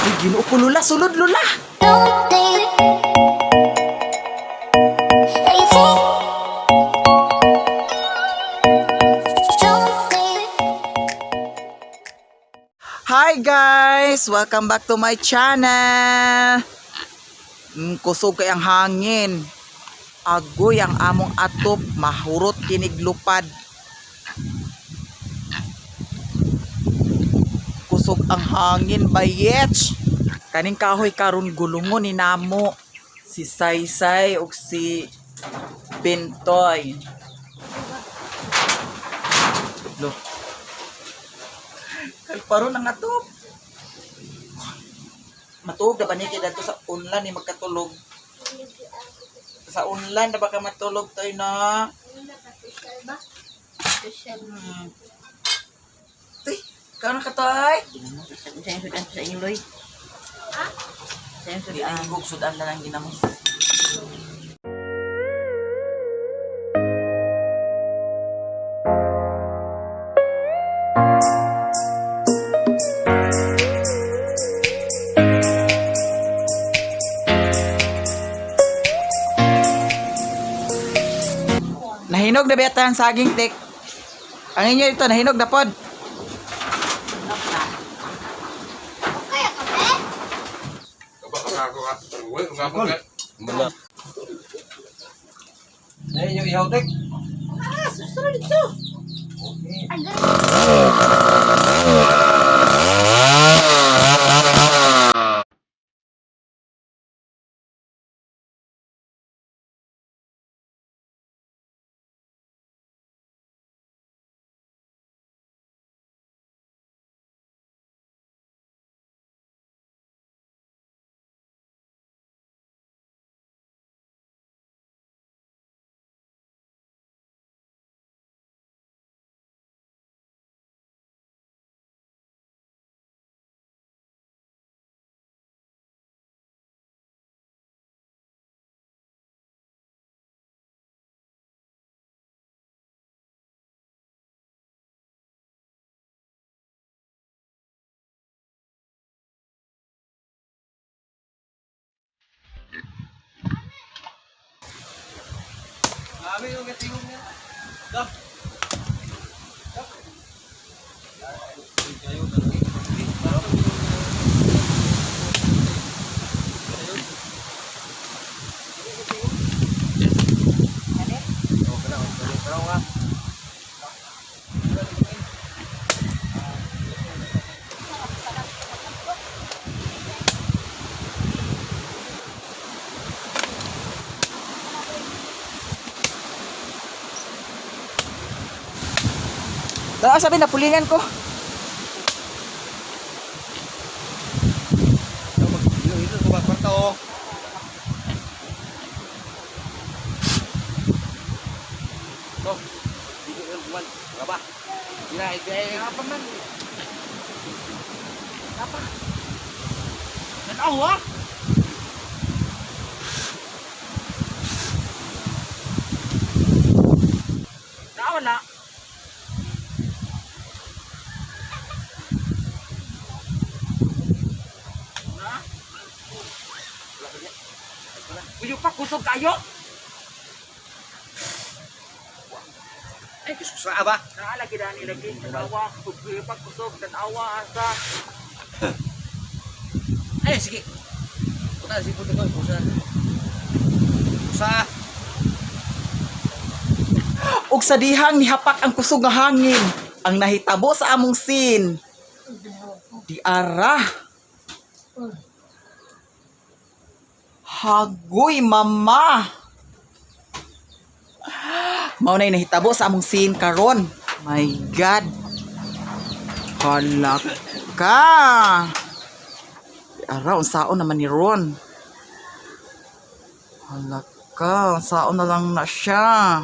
Ay, Ginoo ko, Lula, sulod, Lula. Don't think that you think. Don't think. Hi guys! Welcome back to my channel! Kusog kay ang hangin. Agoy ang among atop, mahurot kinig lupad. Kusog ang hangin bayetch. Kaning kahoy karon gulungon ni namo si Saysay ug si Bintoy. Lo. Kalparo na nga to. Matuog na ba ni kay dadto sa unlan ni magkatulog? Sa unlan na ba ka matulog tayo na? Tuy, kaon na ka tay? Sa inyo sudan sa inyo, Loy. Sa inyo Di sudan. ang higog sudan lang ang ginamos. Nahinog na beta ang saging tik. Ang inyo ito, nahinog na pod. Tara, sabi na pulingan ko. Uyo pa, kusog kayo. Ay, kusa ba? Naa lagi dani lagi tanawa, uyo pa kusog tanawa asa. Ay, sige. Puta, sige, puta ko. Kusa. Kusa. Ug sa dihang nihapak ang kusog nga hangin, ang nahitabo sa among sin. Di ara. Hagoy mama. Mao nay nahitabo sa among sin karon. My God. Hala ka. Di ara unsaon naman ni Ron. Hala ka, unsaon na lang na siya.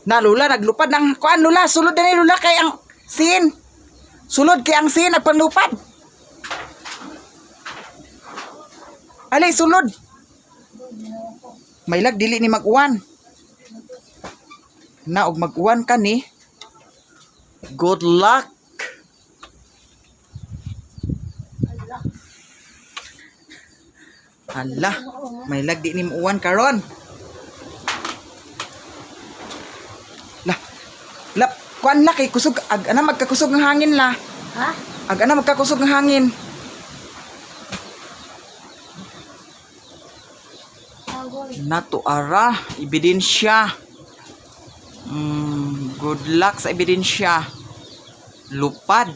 Na Lula, naglupad ng kuan Lula, sulod na ni Lula kay ang sin. Sulod kay ang sin nagpanlupad. Alay sulod. Maylag dili ni mag-uwan. Na og mag-uwan ka ni. Good luck. Hala, may lagdi ni muuwan karon. La. La, kuan la kay kusog ag ana magkakusog ang hangin la. Ha? Ag ana magkakusog ang hangin. Nato ara, ebidensya. Good luck sa ebidensya. Lupad.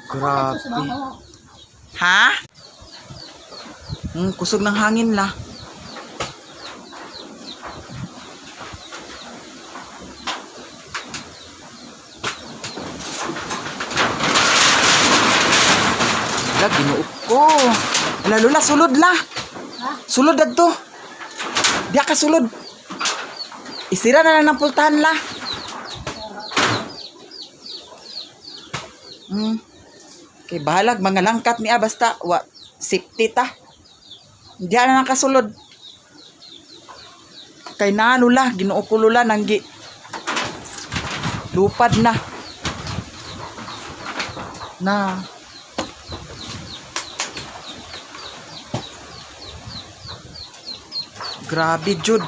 Grabe. Ha? Kusog ng hangin la. La, ginuok ko. Ala, Lola, sulod la. Sulod adto. Diya ka sulod. Isira na lang ng pultahan la. Kay bahalag mga langkat niya basta wa safety ta. Diya na lang kasulod. Kay na lula, Ginoo ko lula nanggi lupad na. Na. Grabe jud.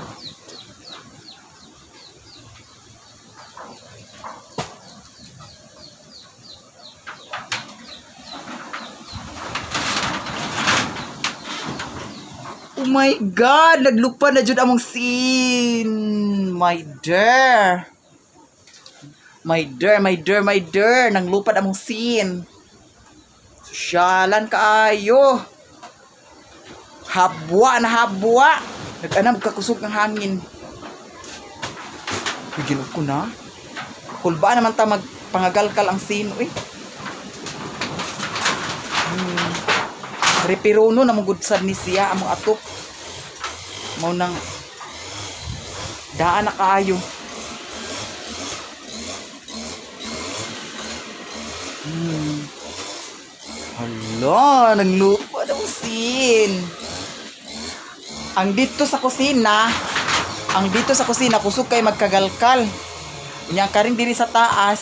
Oh my God! Naglupad na jud among scene! My dear! My dear, my dear, my dear! Nanglupad among scene! Sosyalan kaayo! Habwa na habwa! Nag-anam kakusog ng hangin. Uy, ginoo ko na. Kulba naman ta magpangagalkal ang scene, uy. Repirono na mong sad ni siya among atop. Mao nang daan na kaayo. Hala, naglupa ang scene. Ang dito sa kusina, ang dito sa kusina kusog kay magkagalkal. Unya ang karing diri sa taas.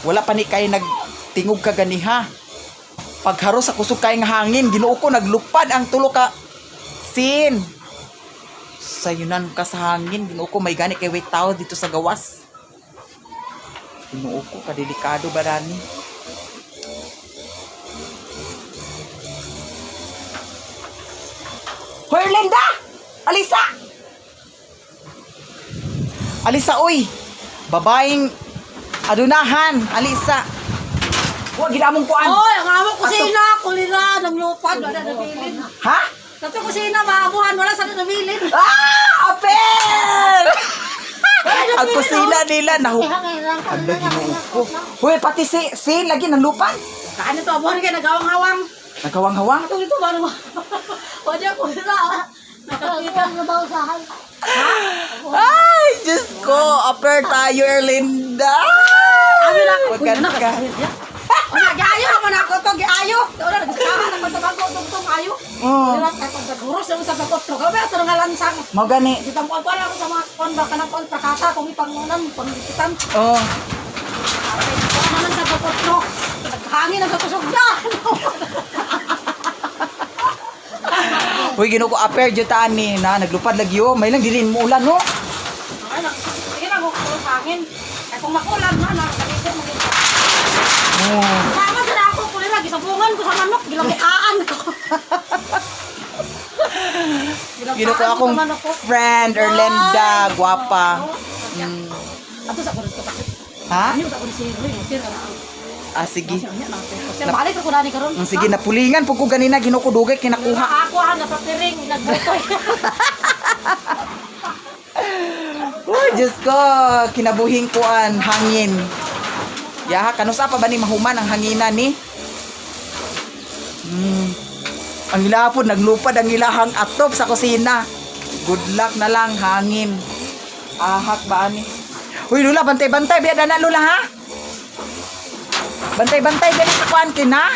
Wala pa ni kay nagtingog ka ganiha. Pagharo sa kusog kay nga hangin, Ginoo ko naglupad ang tulo ka sin. Sayunan ka sa hangin, Ginoo ko may gani kay way tao dito sa gawas. Ginoo ko kadelikado ba dani? Hoy, Linda! Alisa! Alisa, uy! Babaeng adunahan, Alisa. Wa gid among kuan. Oy, ang among kusina, kulira, nanglupad, wala nabilin. Ha? Kato kusina, maamuhan, wala sa nabilin. Ah! Apel! Ang kusina nila nahu. Ala, Ginoo ko. Hoy, pati si lagi ng lupan. Kaan ito, amuhan kayo, nagawang-hawang. Nagawang-hawang. Ito dito, ba naman? Wala kulira. Nakakita. Ay, Diyos ko. Upper tayo, Erlinda. Abi na, Wag ka ka. Ona, giayo naman ako to, giayo. Ora, nagsakahan ako sa bago, tugtong ayo. Oh, Wala ka pagkaguros sa sa pagkotro. Kabe ato nga lansang. mo gani. Kita mo kuan ako sa mga kuan ba kanang kuan prakata kung ipangunan panggikitan. Oh. Kuan naman sa pagkotro. Naghangin ang kakusog na. Uy, Ginoo ko upper jud ta ani na naglupad lagi oh. May lang dili mo ulan no. Ay, na, sige lang ko hangin. Kay kung makulan na na kaligo mo gid. Oh. Sama sa ako kulira gisabungan ko sa manok gilamukaan ko. Ginoo ko akong sa manok ko. friend Erlinda, guwapa. Mm. Ato sa kulit ko takit. Ha? Ano sa kulit si Roy, sir na. Ah, sige. Sir, balik ko nani karon. Sige, napulingan po ko ganina, Ginoo ko dugay kinakuha. Ako ha nasa piring nagbutoy. Uy, Diyos ko, kinabuhing kuan, hangin. Yaha, kanusa pa ba ni mahuman ang hanginan ni? Ang ilapod, naglupad ang ilahang atop sa kusina. Good luck na lang, hangin. Ahak ba ani? Uy, Lula, bantay-bantay. Biya na, Lula, ha? Bantay-bantay, dali sa kuan kina.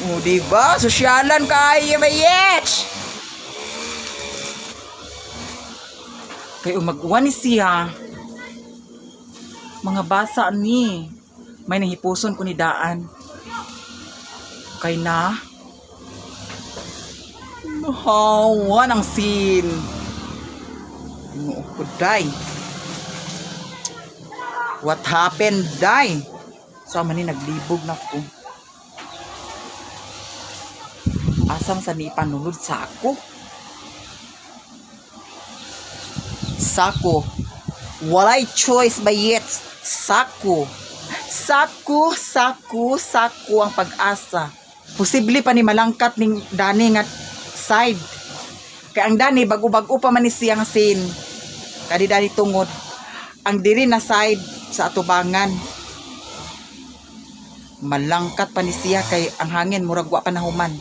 O, di ba? Sosyalan kayo, mayech! Kay umag-uwan ni siya. Mga basa ni. May nahipuson ko ni daan. Kay na. Nahawa ng sin. Ginoo ko, day. What happened, day? So, man ni naglibog na ko. Asam sa ni panulod sa ako. Sako. Walay choice ba yet? Sako. Sako, sako, sako ang pag-asa. Posible pa ni malangkat ning dani nga side. Kay ang dani bago-bago pa man ni siyang sin. Kadi dani tungod. Ang diri na side sa atubangan. Malangkat pa ni siya kay ang hangin murag wa pa nahuman.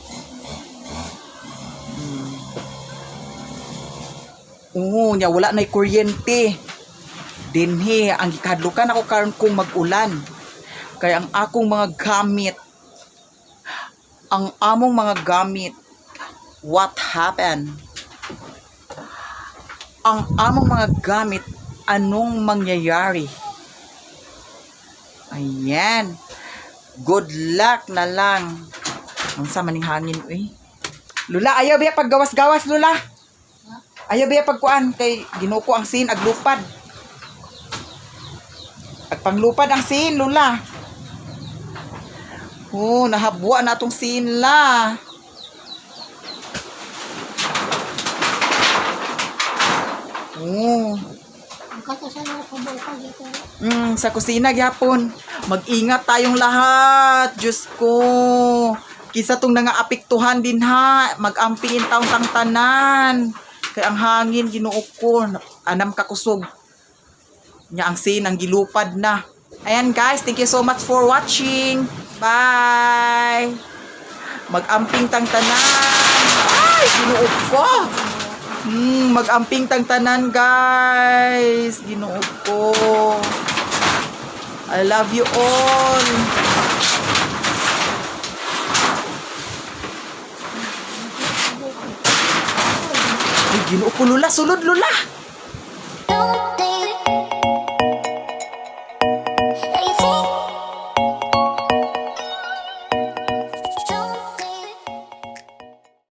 Oo, nya wala na'y kuryente. Dinhi, ang gikadlukan ako karon kung mag-ulan. Kay ang akong mga gamit, ang among mga gamit, what happened? Ang among mga gamit, anong mangyayari? Ayan. Good luck na lang. Ang sama ning hangin, uy. Lula, ayaw biya paggawas-gawas, Lula. Ayaw biya pagkuan kay ginuko ang sin aglupad. Agpanglupad ang sin, Lula. Oh, nahabwa na atong sin la. Oh. Sa kusina gyapon. Mag-ingat tayong lahat. Diyos ko. Kisa tong nangaapektuhan din ha. Mag-amping taong tang tanan. Kay ang hangin Ginoo ko, anam kakusog. Nya ang sin ang gilupad na. Ayan guys, thank you so much for watching. Bye. Mag-amping tang tanan. Ay, Ginoo ko. Mag-amping tang tanan, guys. Ginoo ko. I love you all. Ay, Ginoo ko, Lula. Sulod, Lula.